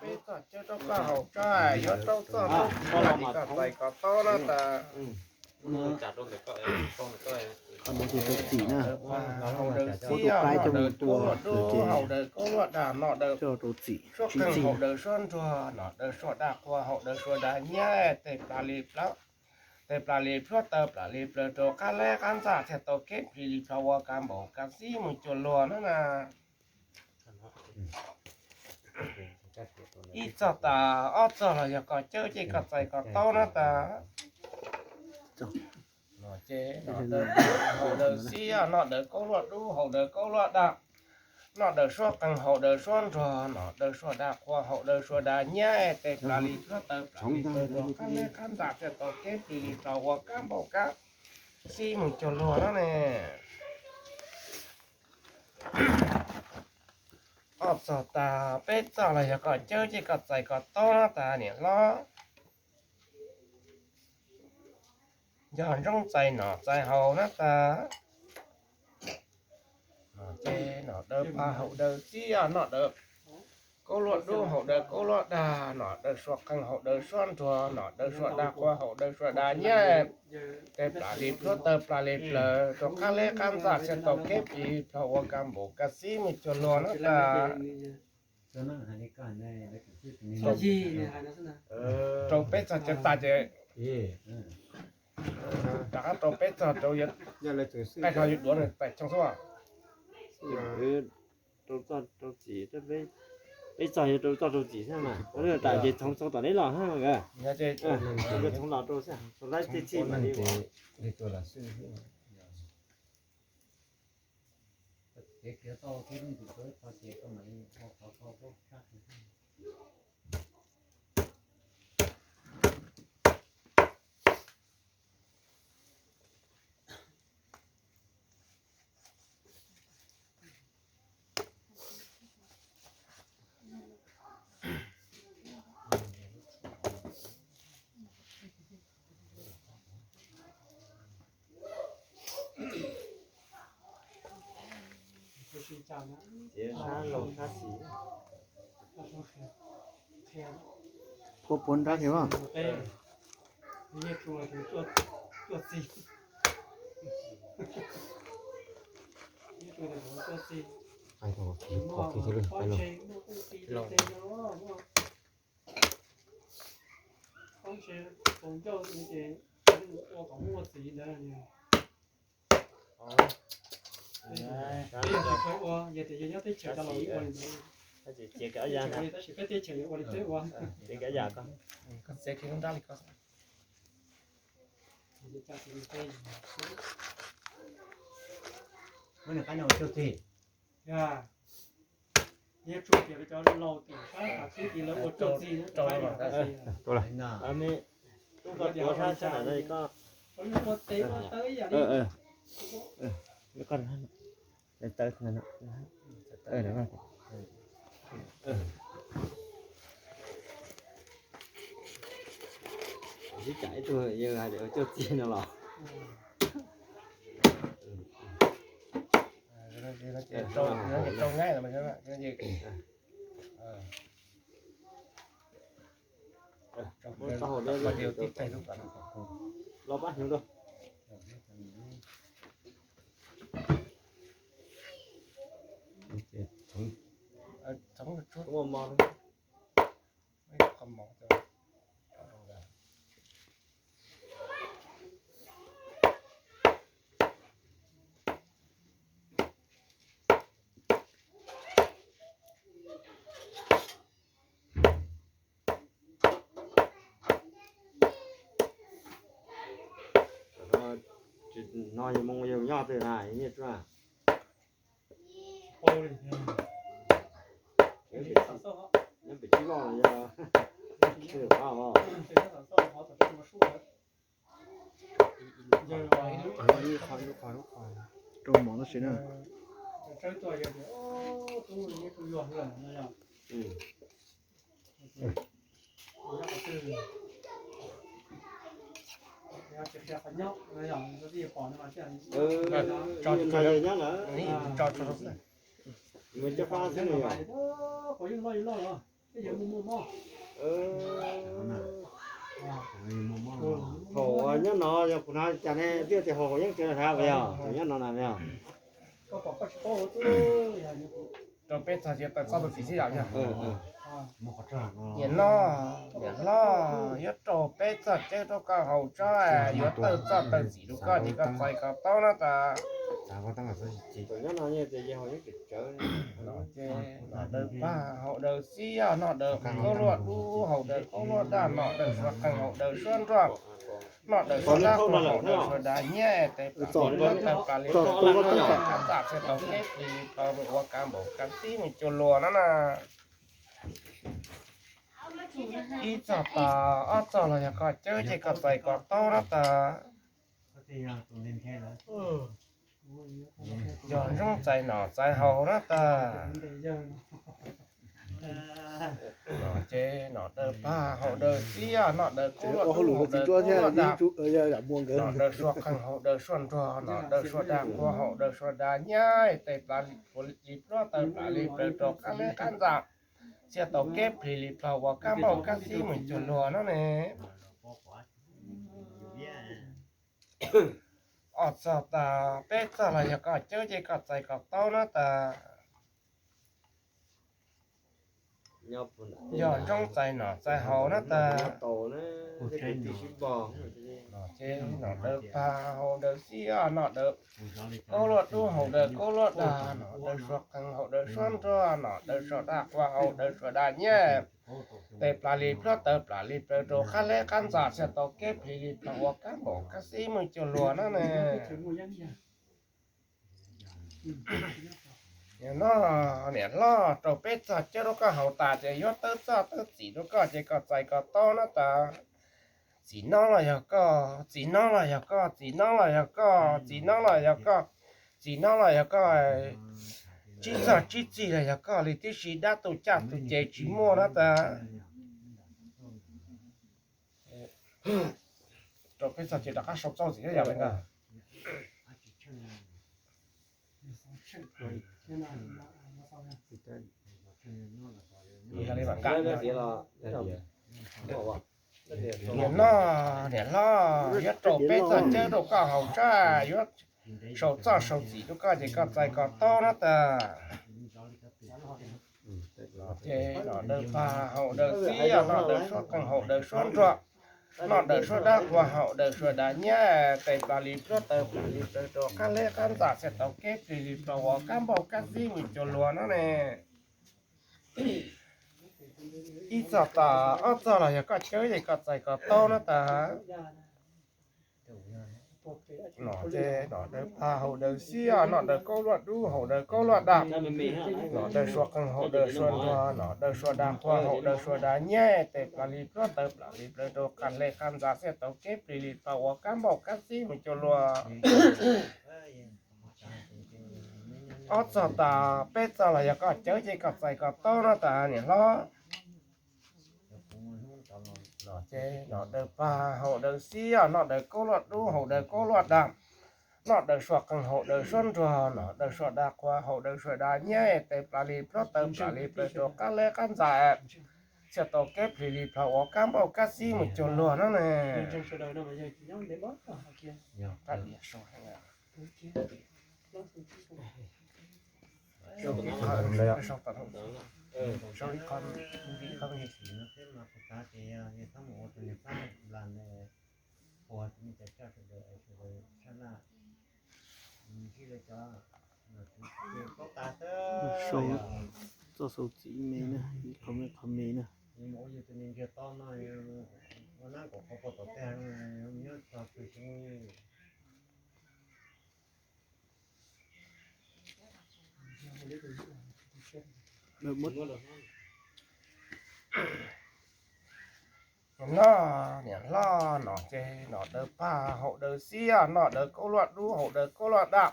Peb txoj cawv rau koj haus tso, yuav rau txoj ntawm li koj txais kom tau no tas. Qhov no ces rau txim na. Haus daws qaib coj mus tua, haus daws kaub luaj dag, no daws suab qeej, haus daws suab ntsuag, no daws suab dag qhua, haus daws suab dag nyab, tej plas li plawv, tej plas li plhuav taw, plas li plawv rau qab leb qab ntxa thiaj tau kev plig li plho ua kab npaum kab xib mus cuag luag na na. Ib txog tas ob txog los yog koj cawv ces koj txais koj tau na tas. Ces haus daws xib, no daws kaub luaj dub, haus daws kaub luaj dag, no daws suab qeej, haus daws suab ntsuag, no daws suab dag qhua, haus daws suab dag nyab, tej plas li plhuav taw, plas li plawv rau qab leb qab ntxa thiaj tau kev plig li plho ua kab npaum kab xib mus cuag luag na ne. Ob txog tas peb txog los yog koj cawv ces koj txais koj tau na tas niam hlob. Yog ntsoov txais nom txais haus na tas. Ces no daws paj haus daws xib, no daws kaub luaj dub, haus daws kaub luaj dag, no daws suab qeej, haus daws suab ntsuag, no daws suab dag qhua, haus daws suab dag nyab, tej plas li plhuav taw, plas li plawv rau qab leb qab ntxa thiaj tau kev plig plho ua kab npaum kab xib mus cuag luag na tas. Rau peb txog cawv tas ces rov qab rau peb txog rau, qaij no yus duav nws tais tshooj xwb. Rau txoj rau txim, peb txog yog rau txoj rau txim xwb mas, tas ces txhoov txhoov tom neb los na. Txhoov los rau xwb, txhoov laib txij txhij mas li. Sab laug sab xis. Puab puab nrab kiag mas. Peb yog tsis tau ua, yog tias yog nyob teb chaws cov laus yeej ua li ntawd, tab sis peb teb chaws yuav ua li peb ua. Koj txiav kiag lub nrab li ko. Yog, yog tsuas tias cov laus tim sab tas xwb ces lawv ua rau txij rau. Ua tes ua taw ib yam li. Sib cam ib tug yawg hais tias ua coj txig no los. Los pab hnyuv rau. No yog moo yog nyob twg na, nyiaj tsuag. Nyob pem tsis loj los yog. Rau mov no si na. Nyob lawm. Mus coj fab xwb nws yog. Thaum uas nyob no yog kuv hnav cas ne, twb tias haus haus yeeb tsev na, yog nyob no na yog. Rau peb txog ces tawm txoj tawm txim xwb yom. Niam loj, niam hlob, yuav rau peb txoj cawb rau koj haus tso, yuav tawm txoj tawm txim rau koj ces koj txais kom tau na tas. Nyob no ces haus yeeb tsev, daws pag haus daws xiab, noj daws kaub luaj dub, haus daws kaub luaj daj, noj daws suav qeeg, haus daws suav nruas, noj daws suav dab, haus daws suav dav, nyiaj tes plas li plas tawg plas li plas tawg qab ntxa txhia tau keb plis li plas mus ua kab npaum kab xib mus cuag luag no na. Ib txoj tas ob txoj los yog koj cawb ces koj txais kom tau na tas. Yog zoo txais noj txais haus na tas. Noj ces noj daws pag haus daws xiab, noj daws kaub luaj dub, haus daws kaub luaj daj, noj daws suav qeeg, haus daws suav nruas, noj daws suav dab, qhua haus daws suav dav, nyiaj tes plas li plas tawg plas li plaws rau qab leb qab ntxa txhia tau keb plis li plas ua kab npaum kab xib mus cuag luag no ne. Ob txoj tas peb txoj los yog koj cawb ces koj txais kom tau na tas. Yog zoo txais noj txais haus na tas. Noj ces noj daws pag haus daws xiab, noj daws kaub luaj dub, haus daws kaub luaj daj, noj daws suav qeeg, haus daws suav nruas, noj daws suav dab, qhua haus daws suav dav, nyiaj tes plas li plhuab tawv plas li plaws rau qab leb qab ntxa txhia tau keb plis li plas ua kab npaum kab xib mus cuag luag no ne. Niam no, niam hlob, rau peb txoj cawb rau koj haus tas ces yuav tawb txoj tawb txim rau koj ces koj txais kom tau no tas. Txiv no los yog koj, txiv no los yog koj, txiv no los yog koj, txiv no los yog koj, txiv no los yog koj, tsib txoj tsib txig los yog koj li tib si, dab tus caj tus ces tsis muaj no tas. Rau peb txoj ces rov qab sau txoj txim thiab yam li ntawd. Niam no, niam hlob, yuav rau peb txoj cawb rau koj haus tso, yuav sau txoj sau txim rau koj ces koj txais kom tau no tas. Ces noj daws pag haus daws xiab, noj daws suav qeeg haus daws suav nruas, noj daws suav dab, qhua haus daws suav dav, nyiaj tes plas li plhuab tawv plas li plaws rau qab leb qab ntxa txhia tau keb plis li plas ua kab npaum kab xib mus cuag luag no ne. Ib txoj tas ob txoj los yog koj cawb ces koj txais kom tau no tas. Noj ces noj daws pag haus daws xiab, noj daws kaub luaj dub, haus daws kaub luaj daj, noj daws suav qeeg, haus daws suav nruas, noj daws suav dab, qhua haus daws suav dav, nyiaj tes plas li plhuab tawv plas li plaws rau qab leb qab ntxa txhia tau keb plis li plas ua kab npaum kab xib mus cuag luag. Ob txoj tas peb txoj los yog koj cawb ces koj txais kom tau no tas niam hlob. Noj ces noj daws pag haus daws xiab, noj daws kaub luaj dub, haus daws kaub luaj daj, noj daws suav qeeg, haus daws suav nruas, noj daws suav dab, qhua haus daws suav dav, nyiaj tes plas li plhuab tawv plas li plaws rau qab leb qab ntxa txhia tau keb plis li plas ua kab npaum kab xib mus cuag luag no ne. Sau txoj sau txim me na, ib qho me qhov me na. Noj niam hlob, noj ces noj daws pag haus daws xiab, noj daws kaub luaj dub, haus daws kaub luaj daj,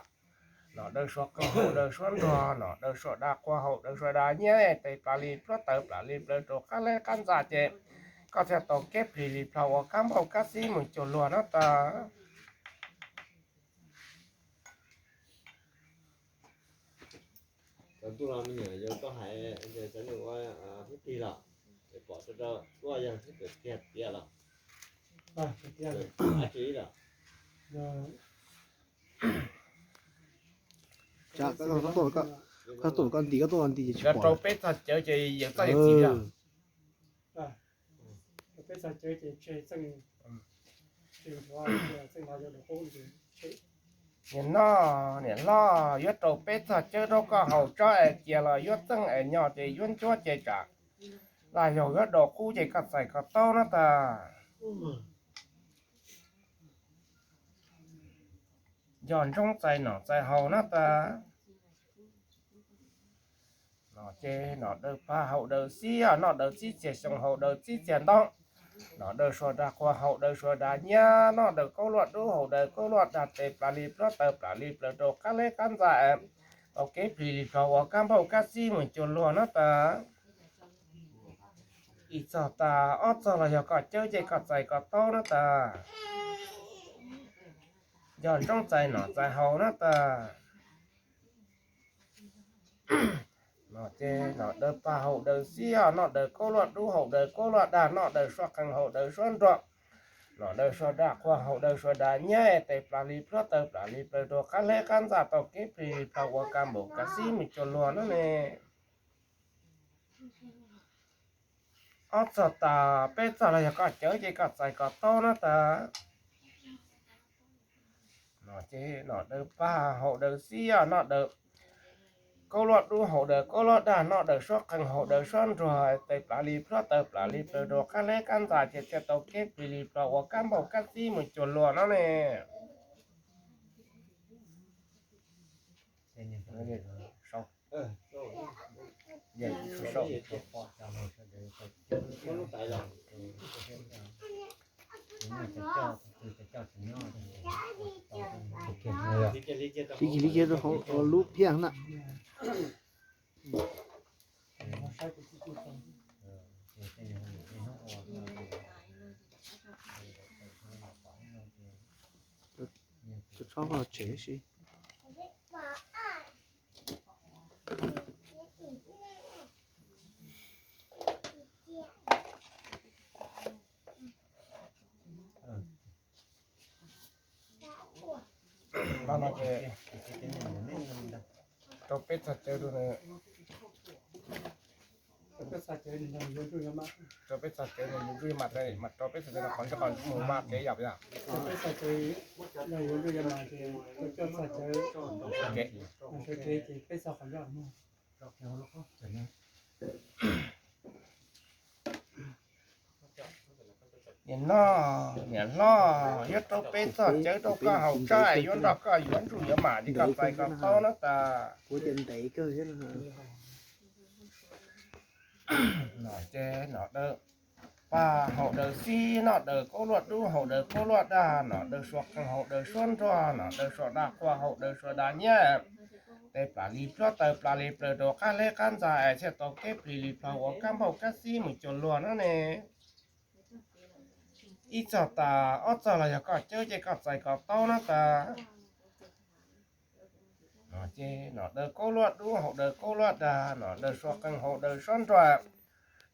noj daws suav qeeg, haus daws suav nruas, noj daws suav dab, qhua haus daws suav dav, nyiaj tes plas li plhuab tawv plas li plaws rau qab leb qab ntxa ces koj txhia tau keb plis li plas ua kab npaum kab xib mus cuag luag no tas. Tau tuj los me nyuam yog koj hais, txawv nws ua hub plig los. Pom rau rau, kuj yog tias tiag los, tiag, koj tuaj koj nti, koj tuaj nti ces tsis pom. Rau peb txog cawv ces yeej txoj yeej txiv yog. Niam no, niam hlob, yuav rau peb txog cawv rau koj haus tsob es cia los yuav txeej es nyo ces yuav ncuab ces tsam laj yog yuav dau qub ces koj txais koj taub no tas. Nco ntsoov txais nom txais haus no tas. Nom ces nom daws pag haus daws xib, noj daws txib txiag xyoo haus daws txib txiag ntoo. Nom daws suav dag qhuav haus daws suav dag nyab, noj daws kaub luaj dub haus daws kaub luaj dag, tes plas li plhuab taw plas li plaws rau qab leb qab ntxa, tau kev plig li plhov ua kab npauj kab xib mus cuag luag no tas. Ib txog tas ob txog los yog koj cawv ces koj txais koj taub no tas. Nco ntsoov txais nom txais haus no tas. Nom ces nom daws pag haus daws xib, noj daws kaub luaj dub haus daws kaub luaj dag, noj daws suav qees haus daws suav nruas. Nom daws suav dag qhuav haus daws suav dag nyab, tes plas li plhuab taw plas li plaws rau qab leb qab ntxa, tau kev plig li plhov ua kab npauj kab xib mus cuag luag no ne. Ob txog tas peb txog los yog koj cawv ces koj txais koj taub no tas. Nom ces nom daws pag haus daws xib, noj daws kaub luaj dub haus daws kaub luaj dag, noj daws suav qees haus daws suav nruas, tes plas li plhuab taw plas li plaws rau qab leb qab ntxa, ces thiaj tau kev plig li plhov ua kab npauj kab xib mus cuag luag no ne. Lig cia li cia rau hauv lub phiaj na. Tso tsob los tsev si. Mas no ces rau peb txog cawv rau nws, rau peb txog cawv nws mus ntsuj mas, mas rau peb txog cawv no qhov ntawd qhov mus mas kev yom yom. Niam no, niam hlob, yuav rau peb txog cawv rau koj haus tsob es yuav nrog koj yuav ntsuj yuav mam li koj txais koj taub no tas. Ces nom daws pag haus daws xib, noj daws kaub luaj dub haus daws kaub luaj dag, nom daws suav qees haus daws suav nruas, nom daws suav dag qhuav haus daws suav dag nyab, tes plas li plhuab taw plas li plaws rau qab leb qab ntxa es thiaj tau kev plig li plhov ua kab npauj kab xib mus cuag luag no ne. Ib txog tas ob txog los yog koj cawv ces koj txais koj taub no tas. Ces nom daws kaub luaj dub haus daws kaub luaj dag, nom daws suav qees haus daws suav nruas,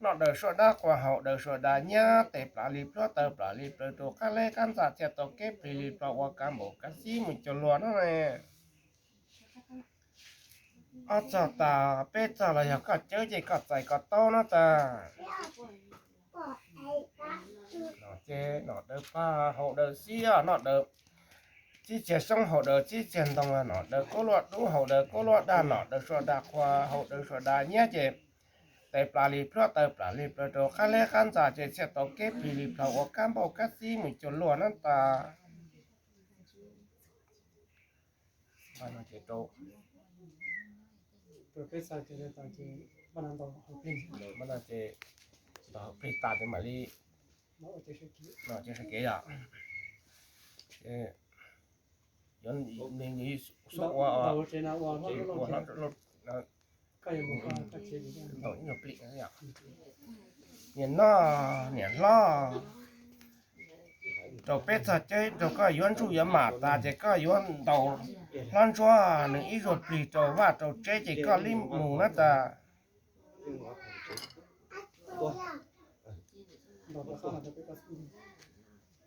noj daws suav dab qhuav haus daws suav dag nyab, tes plas li plhuab taw plas li plaws rau qab leb qab ntxa thiaj tau kev plig li plhov ua kab npauj kab xib mus cuag luag no ne. Ob txog tas peb txog los yog koj cawv ces koj txais koj taub no tas. Ces nom daws pag haus daws xib, noj daws txib txiag xyoob haus daws txib txiag ntoo, nom daws kaub luaj dub haus daws kaub luaj dag, nom daws suav dag qhuav haus daws suav dag nyab ces tes plas li plhuab taw plas li plaws rau qab leb qab ntxa ces thiaj tau kev plig li plhov ua kab npauj kab xib mus cuag luag no tas. Ces rau, ces ntau plig tas ces mam li, ces sawv kev yom. Yuav xub ua, ua hlob, ntau ib nyuag plig. Niam no, niam hlob, rau peb txog cawv rau koj yuav ntsuj yuav mam tas ces koj yuav ntaus hlob ntsuab nws ib zaug plig rau vaj rau tsev ces koj li mus na tas.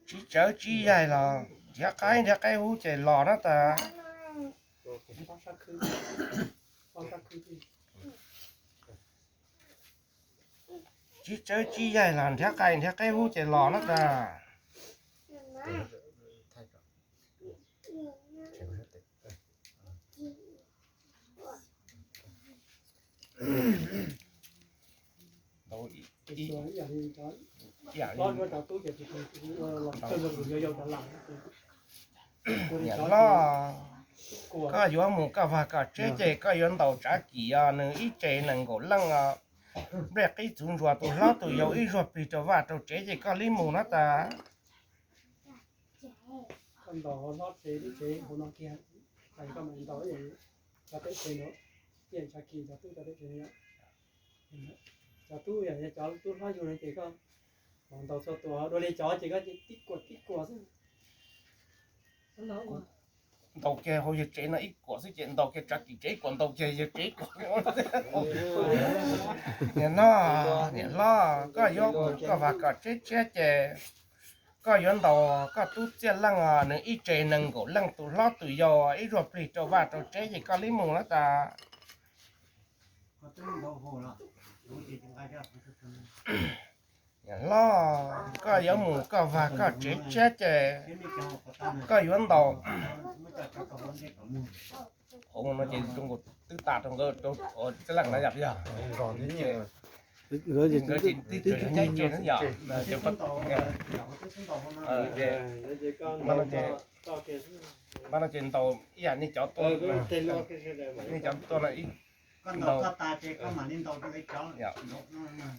Tsis tsawv tsis yaig los nrhiav qaib nrhiav qaib hu ces los na tas. Tsis tsawv tsis yaig los nrhiav qaib nrhiav qaib hu ces los na tas. Niam hlob, koj yuav mus koj vag koj tsev ces koj yuav ntaus tsav kis os, nws ib tsev nees nkaum leej os, nplej qib txuv ntsuas tus hlob tus yau ib zuag plig rau vaj rau tsev ces koj li mus na tas. Koj ntaus hlob tsev tib tsev hauv no kiag, koj mam ntaus cov teb tsev no, tsav kis cov tub cov teb tsev no. Cov tub, cov tub hlob yug no ces koj ntaus txhua tus, dua li cov ces koj tib kuam tib kuam xwb. Ntaus kiag hauv yawg tsev no ib kuam xwb ces ntaus kiag tsav kis tsev ib kuam, ntaus kiag yawg tsev ib kuam. Niam no, niam hlob, koj yuav mus koj vag koj tsev tshiab ces koj yuav ntaus koj tub txiaj leej os, nws ib tsev nees nkaum leej tus hlob tus yau ib zuag plig rau vaj rau tsev ces koj li mus na tas. Niam hlob, koj yuav mus koj vag koj tsev tshiab ces koj yuav ntaus. Hauv no ces zoo nkaus twb tas rau nkawd rau txij leej na yom, yog nkawd ces twb tseem nyob ib tse yom. Mas no ces ntaus ib yam nej cov tuaj, nej cov tuaj no ib ntaus.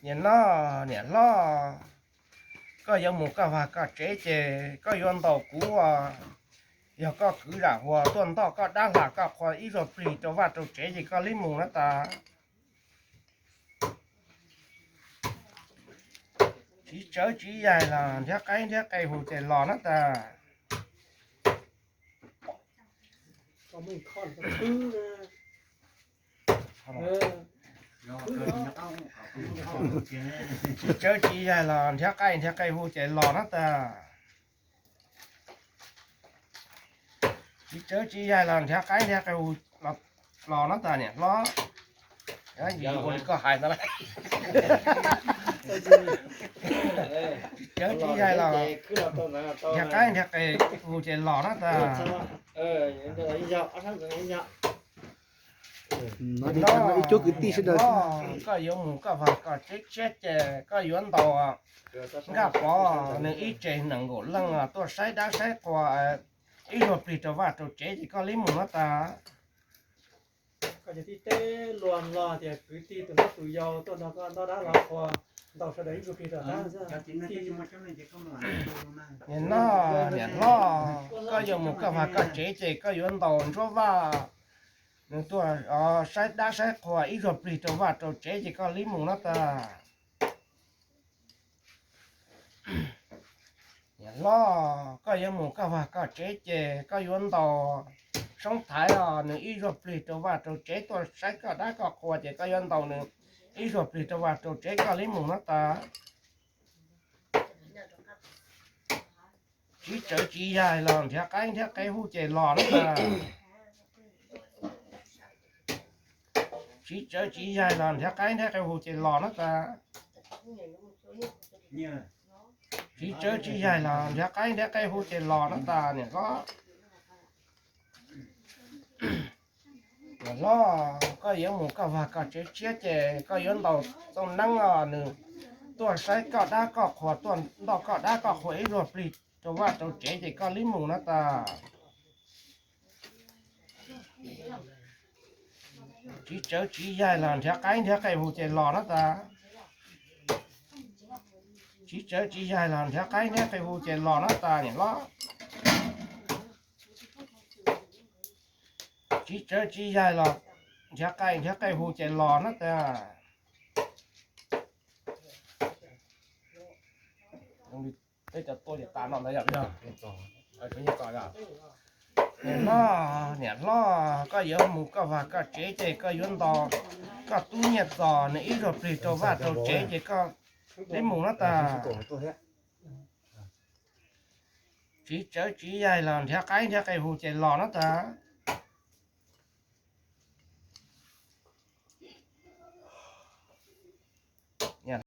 Niam no, niam hlob, koj yuav mus koj vag koj tsev ces koj yuav ntaus kuv, yog koj kwv zam huas tuaj ntoj koj dab hla koj qhua ib zuag plig rau vaj rau tsev ces koj li mus na tas. Tsis tsawv tsis yaig los nrhiav qaib nrhiav qe hu ces los na tas. Tsis tsawv tsis yaig los nrhiav qaib nrhiav qe hu ces los na tas. Tsis tsawv tsis yaig los nrhiav qaib nrhiav qe hu los na tas niam hlob. Ua li koj hais ntawd lawm. Tsis tsawv tsis yaig los nrhiav qaib nrhiav qe hu ces los na tas. Ib cuab kwv tij sawv daws, koj yuav mus koj vag koj tsev tshiab ces koj yuav ntaus Nkaj Pov, nws ib tse nees nkaum leej tuaj saib dab saib qhua ib zuag plig rau vaj rau tsev ces koj li mus na tas. Koj cov tib teb luag los tias kwv tij tus hlob tus yau tuaj nrog koj ntoj dab los qhua, ntaus sawv daws ib zuag plig rau tas. Niam no, niam hlob, koj yuav mus koj vag koj tsev ces koj yuav ntaus Ntsuab Vaj, nws tuaj saib dab saib qhua ib zuag plig rau vaj rau tsev ces koj li mus na tas. Niam hlob, koj yuav mus koj vag koj tsev ces koj yuav ntaus Soob Thaiv os, nws ib zuag plig rau vaj rau tsev tuaj saib koj dab koj qhua ces koj yuav ntaus nws ib zuag plig rau vaj rau tsev koj li mus na tas. Tsis tsawv tsis yaig los nrhiav qaib nrhiav qe hu ces los na tas. Tsis tsawv tsis yaig los nrhiav qaib nrhiav qe hu ces los na tas. Tsis tsawv tsis yaig los nrhiav qaib nrhiav qe hu ces los na tas niam hlob. Niam hlob, koj yuav mus koj vag koj tsev tshiab ces koj yuav ntaus Txooj Neeb os, nws tuaj saib koj dab koj qhua, tuaj ntoj koj dab koj qhua ib zuag plig rau vaj rau tsev ces koj li mus na tas. Tsis tsawv tsis yaig los nrhiav qaib nrhiav qe hu ces los na tas. Tsis tsawv tsis yaig los nrhiav qaib nrhiav qe hu ces los na tas niam hlob. Tsis tsawv tsis yaig los nrhiav qaib nrhiav qe hu ces los na tas. Peb cov tuaj ces tas no ntawd yom. Niam hlob, niam hlob, koj yuav mus koj vag koj tsev ces koj yuav ntaus koj tub Nyiaj Txos, nws ib zuag plig rau vaj rau tsev ces koj Neb mus no tas. Tsiv tsawv tsiv yaig los nrhiav qaib nrhiav qe hu ces los no tas.